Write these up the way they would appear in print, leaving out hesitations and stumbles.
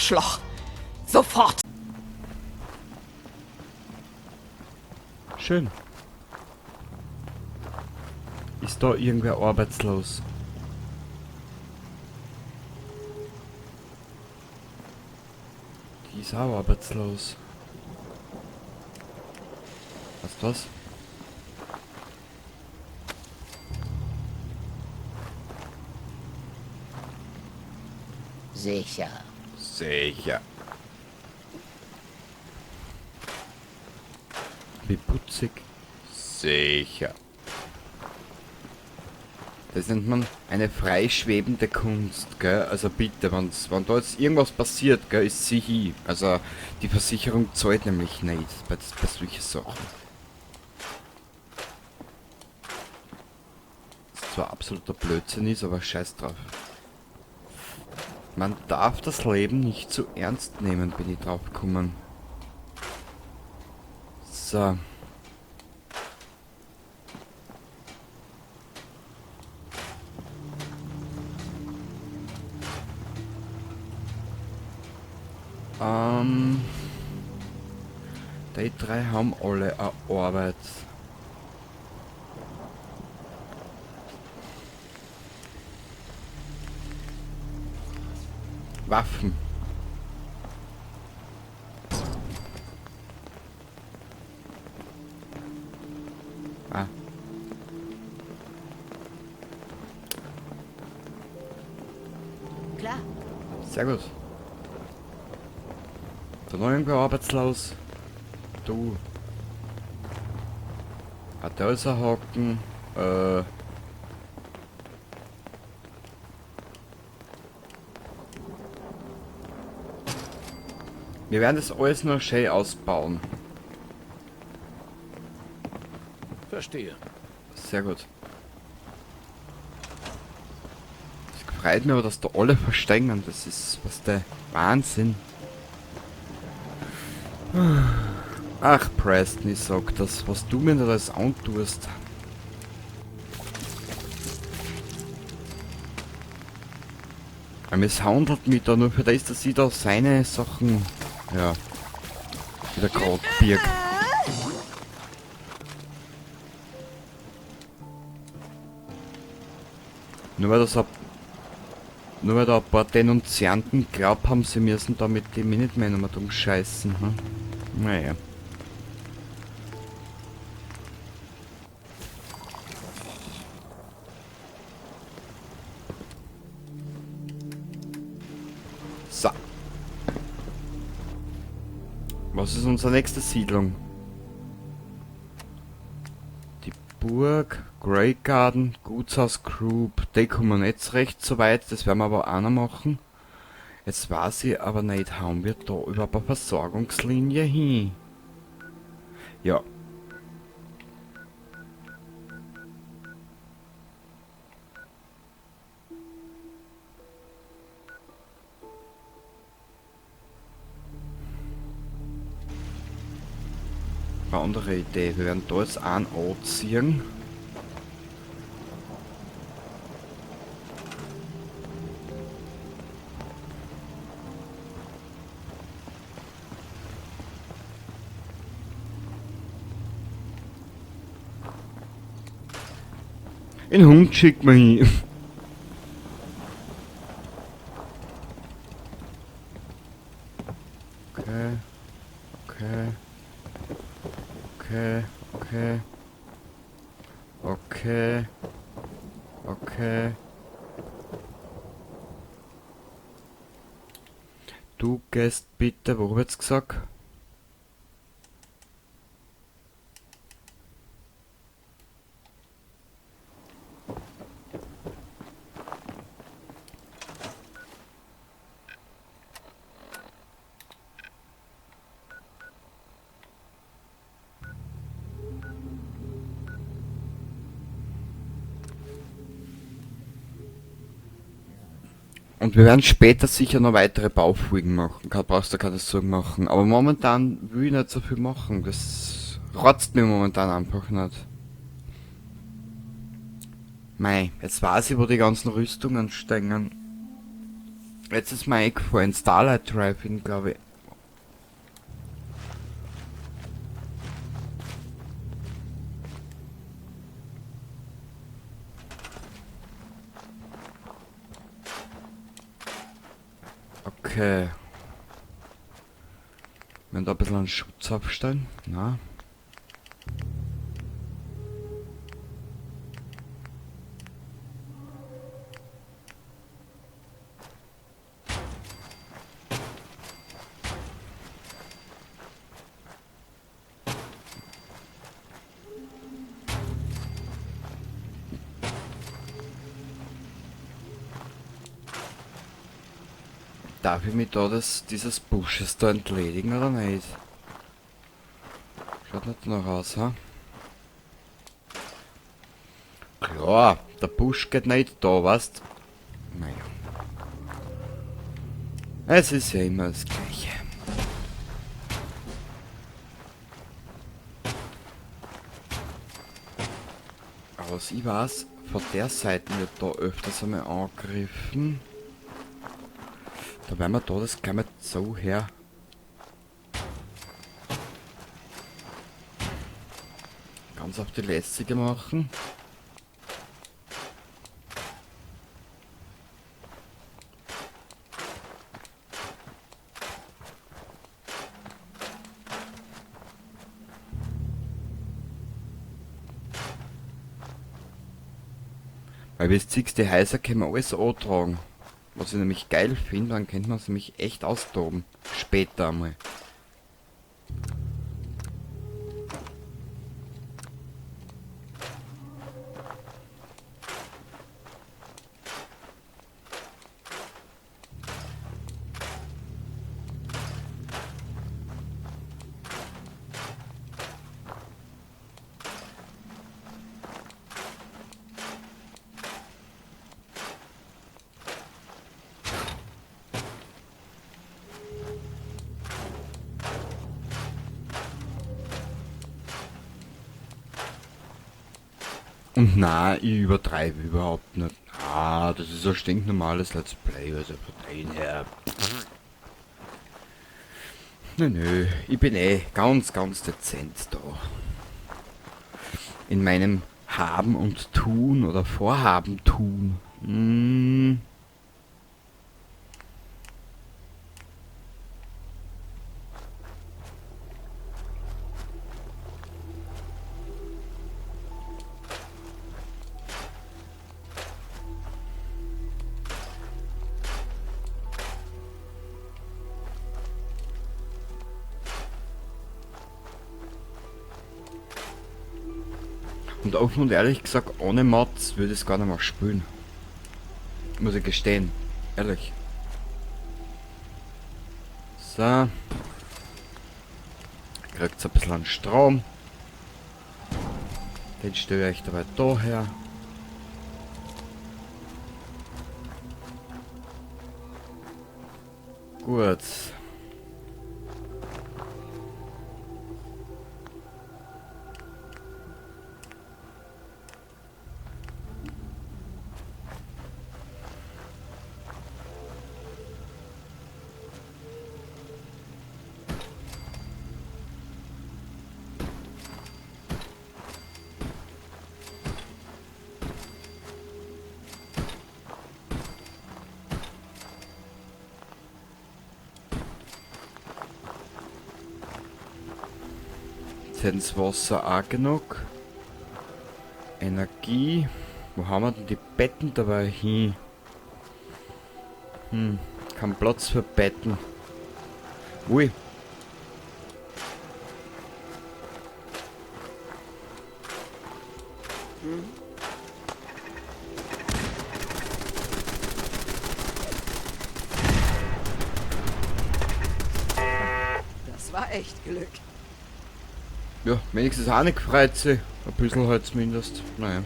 Arschloch. Sofort. Schön. Ist da irgendwer arbeitslos? Die ist auch arbeitslos. Weißt du was? Sicher. Sicher. Wie putzig. Sicher. Das nennt man eine freischwebende Kunst, gell? Also bitte, wenn da jetzt irgendwas passiert, gell, ist sie hin. Also die Versicherung zahlt nämlich nicht bei solchen Sachen. Was zwar absoluter Blödsinn ist, aber scheiß drauf. Man darf das Leben nicht zu ernst nehmen, bin ich drauf gekommen. So. Die drei haben alle eine Arbeit. Waffen. Ah. Klar. Sehr gut. Da noch irgendwer arbeitslos. Du. Hat der alles einen Haken? Wir werden das alles noch schön ausbauen. Verstehe. Sehr gut. Es freut mich aber, dass da alle verstehen. Das ist was der Wahnsinn. Ach, Preston, ich sag das, was du mir da alles antust. Er misshandelt mich da nur für das, dass ich da seine Sachen, ja, wieder grad birg. Nur weil das ein, nur weil da ein paar Denunzianten glaubt haben, sie müssen da mit den Minutemen um dumm scheißen. Hm? Naja. So. Was ist unsere nächste Siedlung? Die Burg, Grey Garden, Gutshaus Group. Die kommen nicht recht so weit, das werden wir aber auch noch machen. Jetzt weiß ich aber nicht, haben wir da überhaupt eine Versorgungslinie hin? Ja. Eine andere Idee. Wir werden da jetzt einen anziehen. Den Hund schickt man hin. Okay. Okay. Okay. Okay. Okay. Okay. Du gehst bitte, wo hab ich jetzt gesagt? Und wir werden später sicher noch weitere Baufolgen machen. Brauchst du keine Sorgen machen. Aber momentan will ich nicht so viel machen. Das rotzt mir momentan einfach nicht. Mei, jetzt weiß ich, wo die ganzen Rüstungen stehen. Jetzt ist mir eingefallen, Starlight Drive-In, glaube ich. Okay. Wenn da ein bisschen einen Schutz aufstellen. Na. Darf ich mich da dieses Busches da entledigen oder nicht? Schaut nicht noch aus, ha? Klar, der Busch geht nicht da, weißt? Naja. Es ist ja immer das Gleiche. Aber was ich weiß, von der Seite wird da öfters einmal angegriffen. Da werden wir da das gleich mal so her. Ganz auf die lässige machen. Weil wie du siehst, die Häuser können wir alles antragen. Was ich nämlich geil finde, dann könnte man es nämlich echt austoben. Später einmal. Und na, ich übertreibe überhaupt nicht. Ah, das ist ein stinknormales Let's Play, also von dem her. Nö, nö, ich bin eh ganz, ganz dezent da. In meinem Haben und Tun oder Vorhaben tun. Und offen und ehrlich gesagt, ohne Mods würde ich es gar nicht mehr spielen. Muss ich gestehen. Ehrlich. So. Kriegt's ein bisschen an Strom. Den störe ich dabei da her. Gut. Ins Wasser auch genug. Energie. Wo haben wir denn die Betten dabei hin? Kein Platz für Betten. Ui. Das war echt Glück. Ja, wenigstens auch nicht gefreut sich. Ein bisschen halt zumindest. Naja.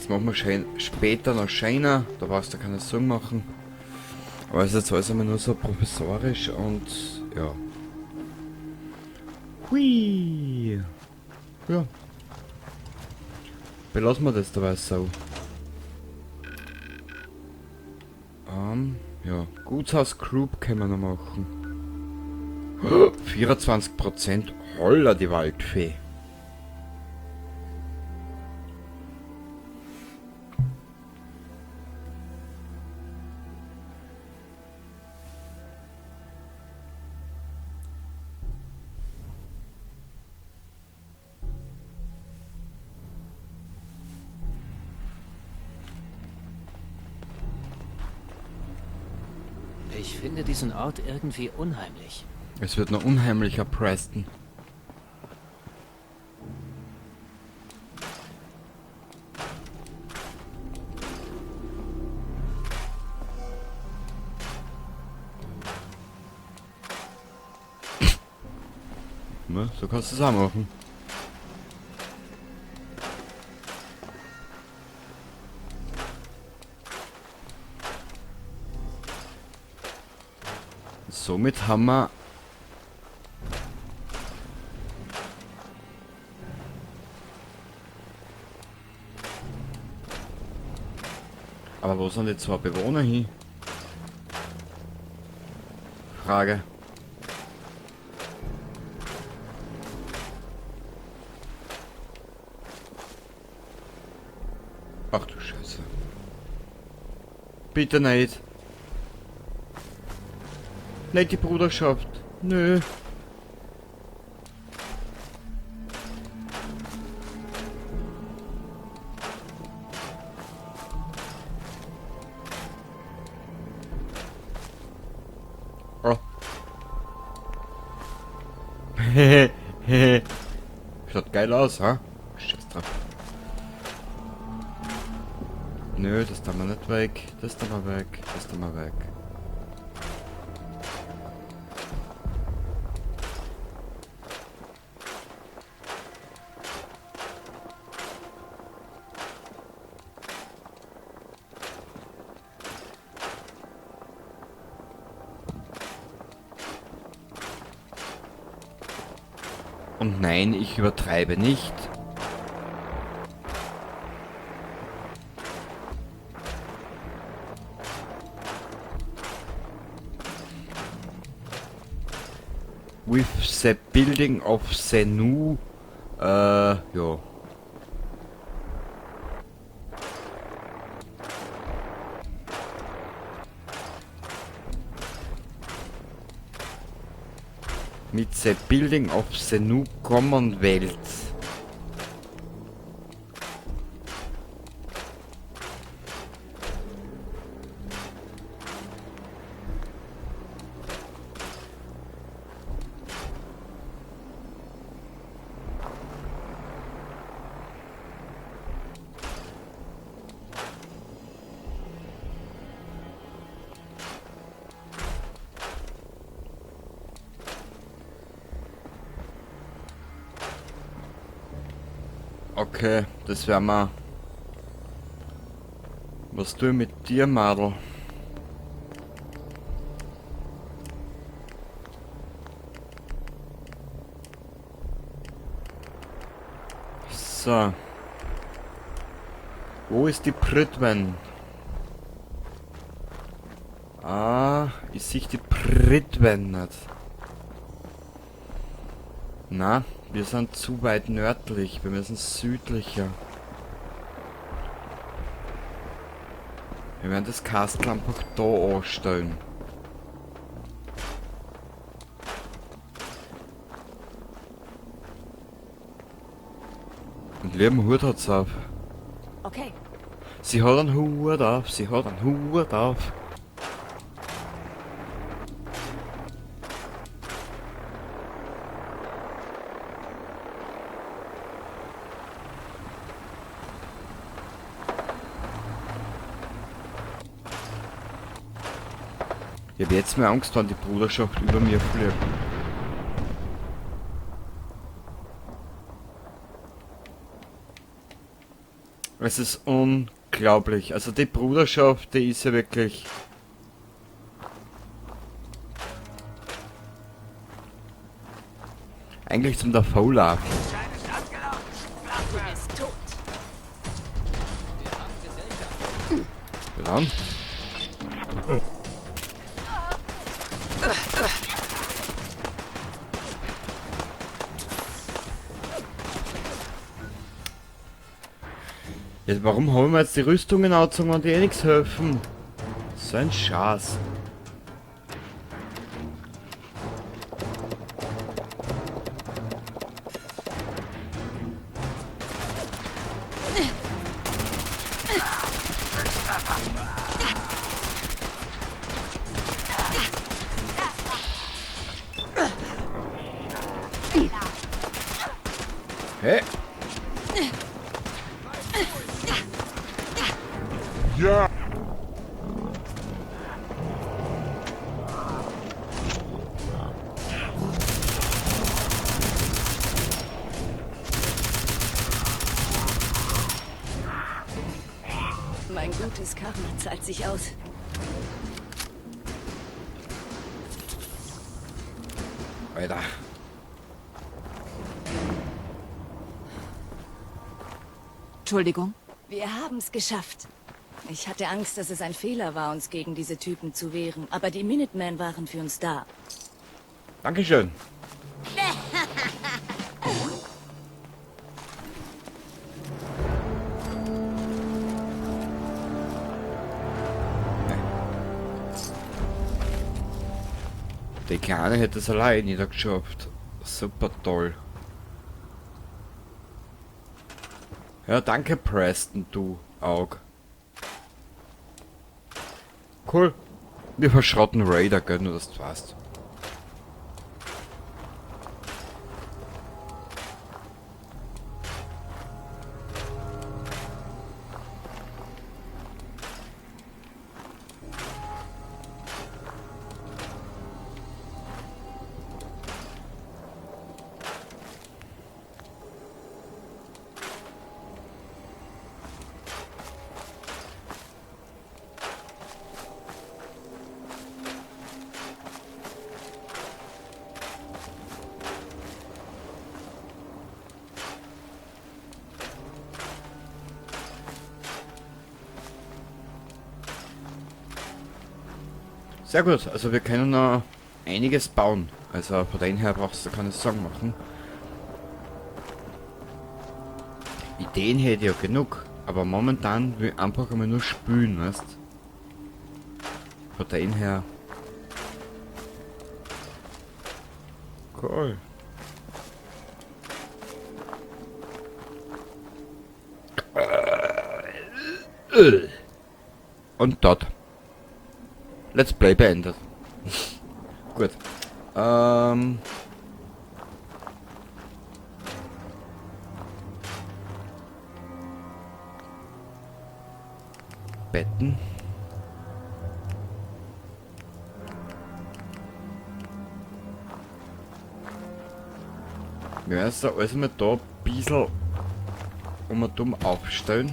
Das machen wir schön, später noch schöner. Da brauchst du keine Sorgen machen. Aber es ist jetzt alles einmal nur so professorisch und ja. Hui. Ja. Belassen wir das dabei so. Ja. Gutshaus Group können wir noch machen. 24%. Holla, die Waldfee. Ich finde diesen Ort irgendwie unheimlich. Es wird noch unheimlicher, Preston. Ne, so kannst du es auch machen. Somit haben wir Aber wo sind die zwei Bewohner hin? Frage. Ach du Scheiße. Bitte nicht. Nicht die Bruderschaft. Nö. Oh. Hehehe. Schaut geil aus, ha? Scheiß drauf. Nö, das tun wir nicht weg. Das tun wir weg. Das tun wir weg. Und nein, ich übertreibe nicht. With the building of the new, ja. Mit the building of the new Commonwealth. Okay, das werden wir. Was tue ich mit dir, Madel? So. Wo ist die Prydwen? Ah, ich sehe die Prydwen nicht. Na, wir sind zu weit nördlich. Wir müssen südlicher. Wir werden das Kastel einfach da anstellen. Und lieben Hut hat's auf. Okay. Sie hat einen Hut auf, sie hat einen Hut auf. Ich hab jetzt mehr Angst, wenn die Bruderschaft über mir fliegt. Es ist unglaublich. Also die Bruderschaft, die ist ja wirklich... Eigentlich zum Davonlaufen. Du bist tot. Ja. Jetzt, warum haben wir jetzt die Rüstungen angezogen, wenn die eh nichts helfen? So ein Schatz. Hey. Ja. Mein gutes Karma zahlt sich aus. Alter. Entschuldigung. Wir haben's geschafft. Ich hatte Angst, dass es ein Fehler war, uns gegen diese Typen zu wehren. Aber die Minutemen waren für uns da. Dankeschön. Die Kleine hätte es allein nicht geschafft. Super toll. Ja, danke Preston, du Aug. Cool. Wir verschrotten Raider, gell, nur dass du weißt. Sehr gut, also wir können noch einiges bauen. Also von dem her brauchst du keine Sorgen machen. Ideen hätte ich ja genug, aber momentan will ich einfach einmal nur spülen, weißt? Von dem her. Cool. Und dort. Let's Play beendet. Gut. Betten. Wir werden jetzt da alles mal da ein bisschen um und um aufstellen.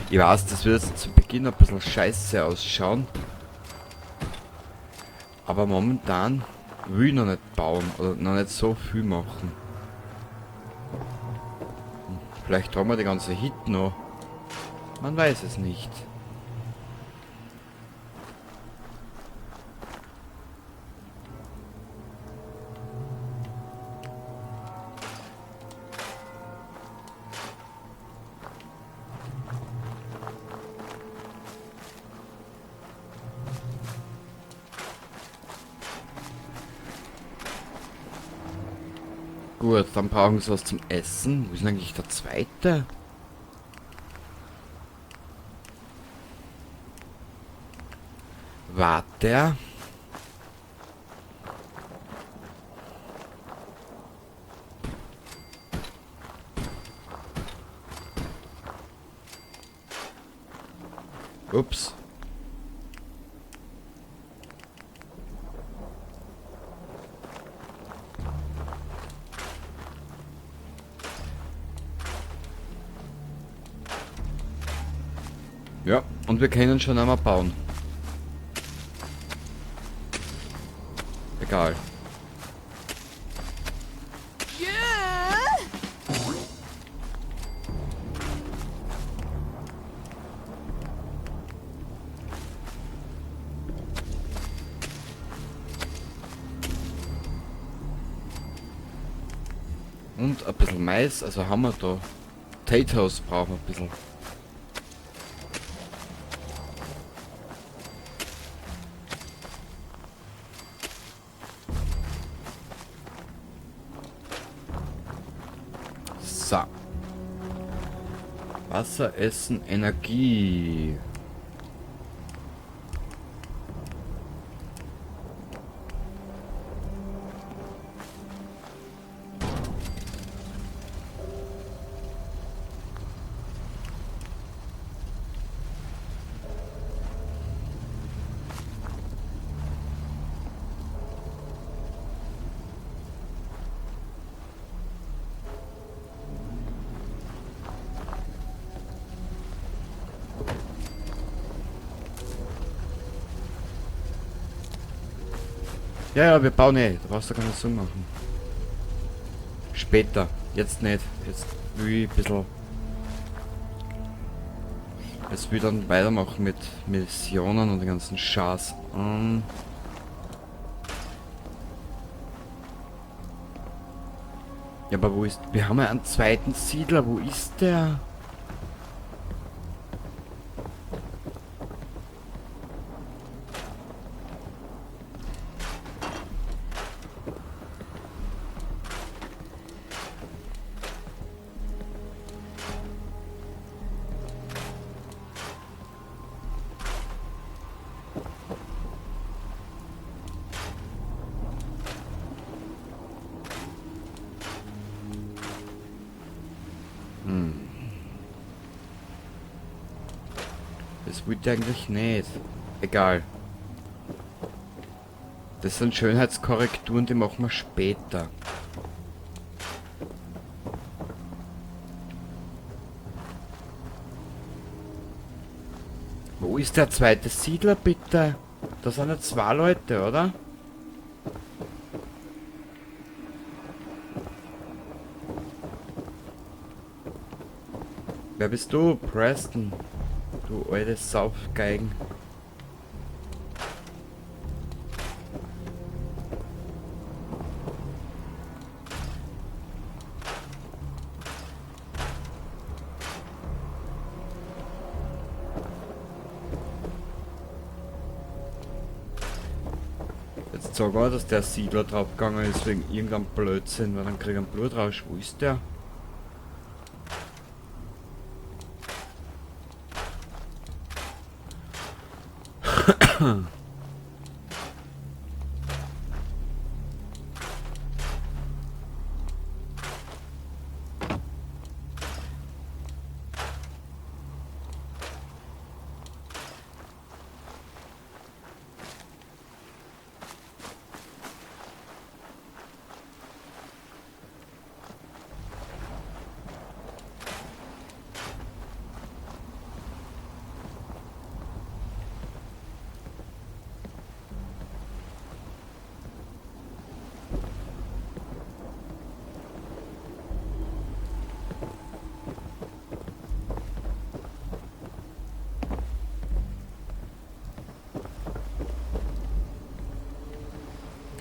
Ich weiß, das wird jetzt zu Beginn ein bisschen scheiße ausschauen. Aber momentan will ich noch nicht bauen oder noch nicht so viel machen. Vielleicht tragen wir die ganze Hit noch. Man weiß es nicht. Gut, dann brauchen wir was zum Essen. Wo ist denn eigentlich der zweite? Warte. Ups. Ja, und wir können schon einmal bauen. Egal. Und ein bisschen Mais, also haben wir da. Potatoes brauchen wir ein bisschen. So. Wasser, Essen, Energie. Ja, ja, wir bauen eh. Da brauchst du keine Sorgen machen. Später. Jetzt nicht. Jetzt will ich ein bisschen... Jetzt will ich dann weitermachen mit Missionen und den ganzen Scheiß. Ja, aber wo ist... Wir haben ja einen zweiten Siedler. Wo ist der? Das wollte ich eigentlich nicht. Egal. Das sind Schönheitskorrekturen, die machen wir später. Wo ist der zweite Siedler, bitte? Da sind ja zwei Leute, oder? Wer bist du? Preston. Du alte Saufgeigen. Jetzt sag mal, dass der Siedler draufgegangen ist wegen irgendeinem Blödsinn, weil dann krieg ich einen Blutrausch. Wo ist der?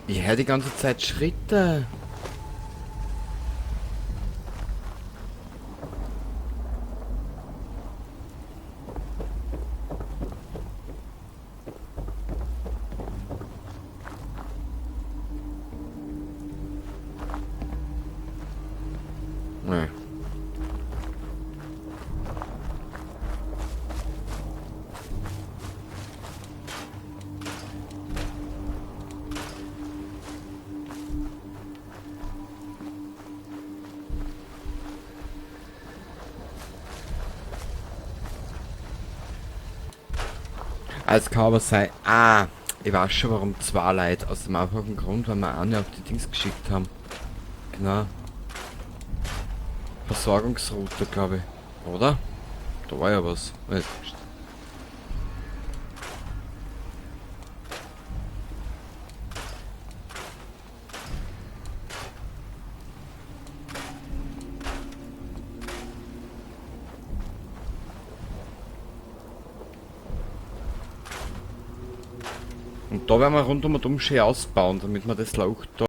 Ich höre die ganze Zeit Schritte. Nee. Es kann aber sein... Ah, ich weiß schon, warum zwei Leute. Aus dem einfachen Grund, weil wir eine auf die Dings geschickt haben. Genau. Versorgungsroute, glaube ich. Oder? Da war ja was. Und da werden wir rundum und um schön ausbauen, damit wir das Loch da